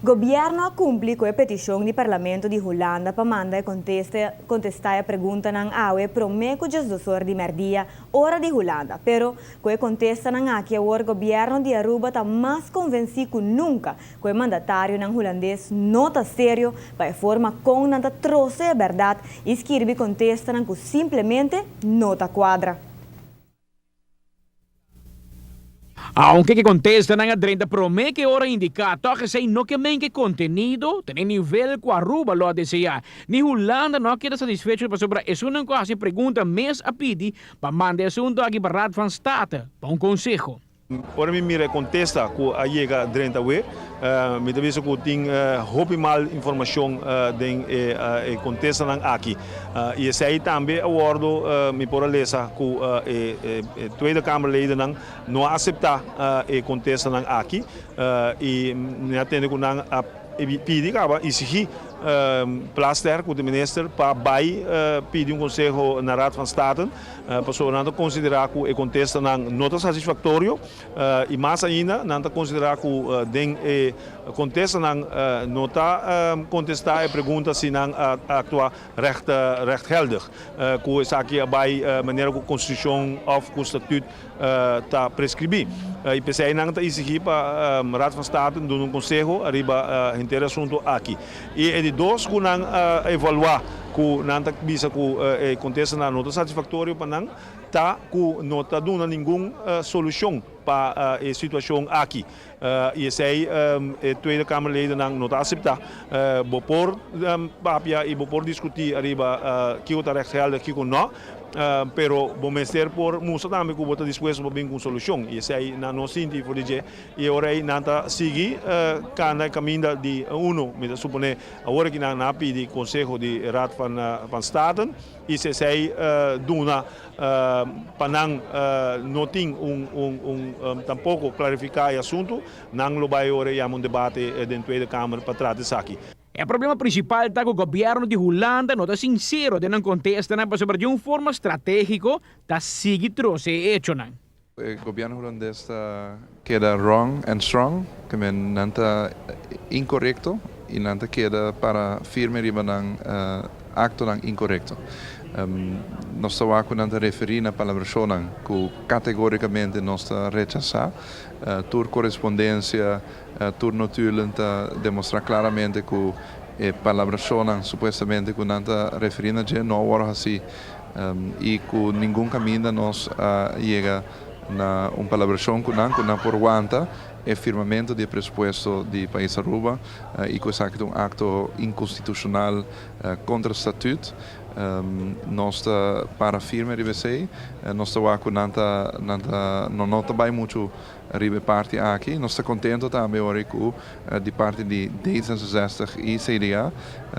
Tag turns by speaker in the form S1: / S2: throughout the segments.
S1: Gobierno a cumpli cu e peticion di Parlamento di Hulanda pa manda e contesta e preguntanan awe prome cu 12 or di merdia, ora di Hulanda. Pero cu e contestanan aki awor Gobierno di Aruba ta mas convenci cu nunca cu e mandatarionan Hulandes no ta serio pa e forma con nan ta troce e berdad y skirbi contestanan cu simplemente no ta cuadra.
S2: Aunke ku e kontestanan a drenta promé ku e ora indiká, tòg esei no ke men ku e kontenido ta na e nivel ku Aruba lo a deseá. Ni Hulanda no a keda satisfecho pasobra esunnan ku a hasi pregunta mes a pidi pa manda e asuntu aki pa Raad van State pa un konseho.
S3: Ora mi mira e kontesta ku a yega drenta awe, mi ta bisa ku tin hopi mal informashon den e kontestanan aki. I esei tambe a wòrdu, mi por a lesa ku e Tweede Kamerledennan no a aseptá e kontestanan aki i mi a tende ku nan a pidi kaba isigí Plasterk ku di minister pa bai pidi un konseho na Raad van State pasobra nan ta konsiderá ku e kontestanan no ta satisfaktorio i mas ainda nan ta konsiderá ku den e kontestanan no ta kontestá e pregunta si nan a aktua recht rechtgeldig ku esaki a bai manera ku konstitushon òf ku statut ta preskribí. I p'esei nan ta isigí pa Raad van State duna un konseho ariba henter e asuntu aki. I e di dos ku nan a evaluá ku nan ta bisa ku e kontestanan no ta satisfaktorio pa nan ta ku no ta duna ningun solushon pa e situashon aki. I esei e Tweede Kamerledennan no ta aseptá. Bo por papia i bo por diskutí ariba kiko ta rechtgeldig, kiko no, pero bo mester por mustra tambe ku bo ta dispuesto pa bin ku un solushon. I esei nan no sinti for di dje. I e ora ei nan ta sigui kanda e kaminda di uno. Mi ta suponé awor aki nan a pidi konseho di Raad van State i si esei duna Pa nan no tin un tampoko klarifiká e asuntu, nan lo bai ora yama un debate den Tweede Kamer pa trata esaki.
S2: E problema prinsipal ta ku gobièrnu di Hulanda no ta sinsero den nan kontestanan pasobra di un forma stratégiko ta sigui trose e echonan.
S4: E gobièrnu hulandes ta keda wrong and strong, ke men nan ta inkorekto i nan ta keda para firme riba nan aktonan inkorekto. Nos ta wak ku nan ta referí na palabrashonnan ku kategorikamente nos ta rechasá. Tur korespondensia, tur notulen ta demostrá klaramente ku e palabrashonnan supuestamente ku nan ta referí na dje no a wòrdu hasí i ku ningun kaminda nos a yega na un palabrashon ku nan ku nan por wanta e firmamentu di e presupuesto di pais Aruba i ku esaki ta un akto inkonstitushonal kontra statut. Nos ta para firme riba esei. Nos ta wak ku nan ta nan ta no no ta bai muchu Riba e parti aki nos ta contento tambe ora cu di parti di D66 y CDA,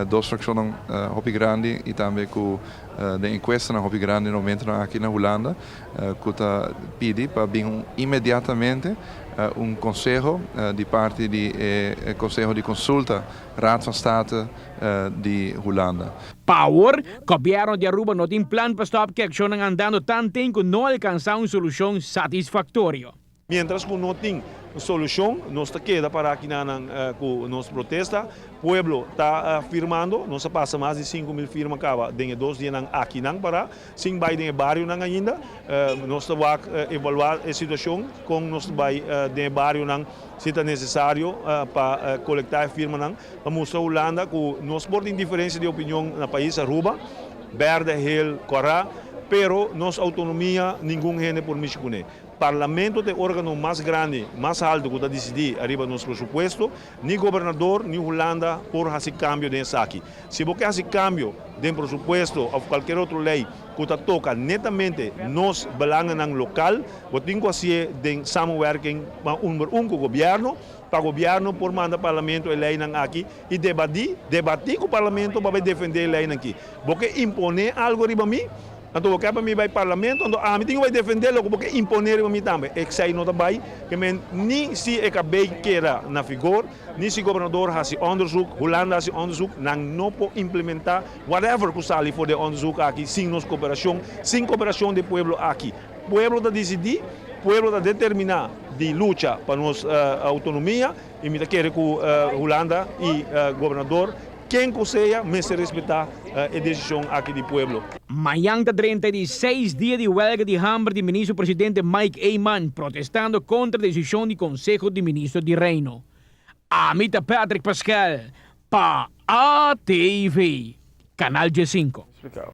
S4: dos fraccionnan hopi grandi y tambe cu den encuestanan hopi grandi na momentonan aki na Hulanda cu ta pidi pa bin inmediatamente un conseho di parti di e Conseho di Consulta, Raad van State, di Hulanda.
S2: Pa awor, Gobierno di Aruba no tin plan pa stop cu e accionnan andando tanten cu no alcansa un solucion satisfactorio.
S3: Mientras cu no tin solucion, nos ta keda para aki nan cu nos protesta. Pueblo ta firmando, nos a pasa mas di 5000 firma caba den e dos dianan aki nan para, sin bay den e barionan ainda. Nos ta wak evalua e situacion con nos ta bay den e barionan si ta necesario pa colecta e firmanan. Pa mustra Hulanda ku nos por tin diferensia di opinion na pais Aruba, berde, hel, kòrá, pero nos outonomia ningun hende por mishi kuné. Parlamento ta e órgano mas grandi, mas haltu ku ta disidí ariba nos presupuesto. Ni gobernador ni Hulanda por hasi kambio den esaki. Si bo ke hasi kambio den presupuesto òf kualkier otro lei ku ta toka netamente nos belangennan lokal, bo tin ku hasié den samenwerking number un ku gobièrnu. Pa gobierno por manda parlamento e leynan aki y debati, debati cu parlamento pa bay defende e leynan aki. Bo ke impone algo riba mi, anto bo ke pa mi bay parlamento, anto ami tin cu bay defende loke bo ke impone riba mi tambe. Esey no ta bay, ke men ni si e cabey keda na vigor, ni si gobernador haci onderzoek, Hulanda haci onderzoek, nan no por implementa whatever cu sali for di e onderzoek aki sin nos cooperacion, sin cooperacion di e pueblo aki. Pueblo ta dicidi. Pueblo ta determiná di lucha pa nos outonomia i mi ta kere ku Hulanda i gobernador ken ku sea mester respetá e desishon aki di pueblo.
S2: Mañan ta drenta e di seis dia di welga di hamber di Ministro Presidente Mike Eman protestando kontra desishon di Konseho di Ministro di Reino. Ami ta Patrick Pascal pa ATV, Kanal 15.